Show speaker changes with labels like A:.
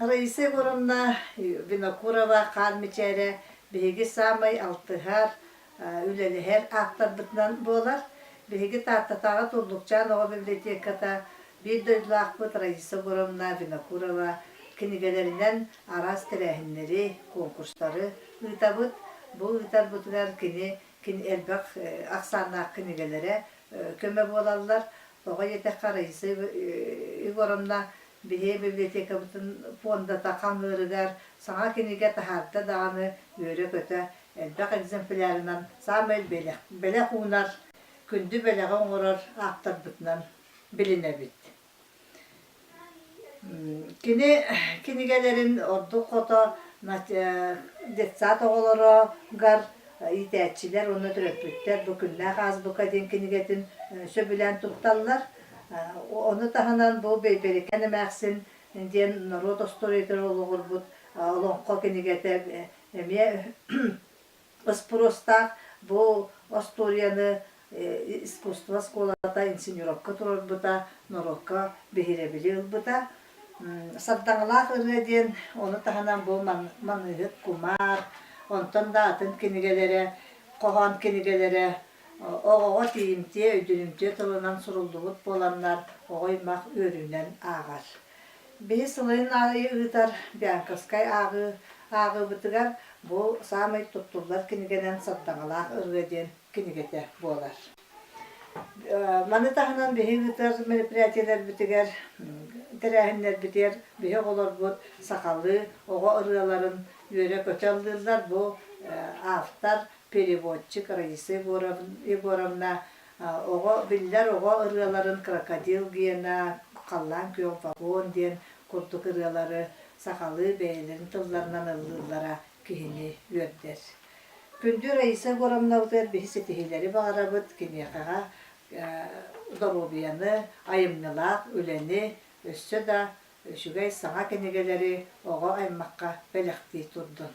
A: Раиса Егоровна Винокурова Хаан Мичээрэ биһиги саамай алтыһар, үлэлэһэр ааптарбытынан буолар. Биһиги Тааттатааҕы Туллукчаан оҕо библиотеката биир дойдулаахпыт Раиса Егоровна Винокурова кинигэлэринэн араас тэрээһиннэри, конкурстары ыытабыт. Бу ыытарбытыгар кини элбэх ахсааннаах кинигэлэрэ көмө буолаллар. Тоҕо диэтэххэ, Раиса Егоровна биһиги библиотекабытын пуондата хаҥыырыгар саҥа кинигэ таһаарда даҕаны үөрэ-көтө элбэх экземплярынан саамай бэлэх, бэлэх уунар, күндү бэлэҕи оҥорор ааптарбытынан билинэбит. Кини кинигэлэрин ордук хото детсад оҕолоругар иитээччилэр уонна төрөппүттэр бу Күннээх азбука диэн кинигэтин сөбүлээн тутталлар. Ону таһынан бу Бэйбэрикээн эмээхсин диэн норуот остуоруйатыгар олоҕурбут олоҥхо кинигэтэ эмиэ Ыспыруостаах бу остуоруйаны искусство оскуолата инсценировка туруорбута, норуокка биһирэбили ылбыта. Сардаҥалаах ырыа диэн ону таһынан бу Маныыһыт кумаар, онтон да атын кинигэлэрэ, хоһоон кинигэлэрэ оҕоҕо тиийимтиэ, өйдөнүмтүө тылынан суруллубут буоланнар оҕо аймах үөрүүнэн ааҕар. Биһи сылын аайы ыытар Бианковскай ааҕыы ааҕыыбытыгар бу саамай туттуллар кинигэнэн Сардаҥалаах ырыа диэн кинигэтэ буолар. Маны таһынан биһи ыытар мероприятиелэрбитигэр, тэрээһиннэрбитигэр биһи оҕолорбут сахалыы оҕо ырыаларын үөрэ-көтө ыллыыллар. Бу автор, переводчик Раиса Егоровна Оҕо биллэр оҕо ырыаларын Крокодил Гена, Халлаан күөх вагон диэн курдук ырыалары сахалыы бэйэлэрин тылларынан ыллыыллара киһини үөрдэр. Күндү Раиса Егоровнабытыгар биһи ситиһиилэри баҕарабыт, киниэхэҕэ доруобуйаны, айымньылаах үлэни, өссө да үчүгэй саҥа кинигэлэри оҕо аймахха бэлэхтии турдун.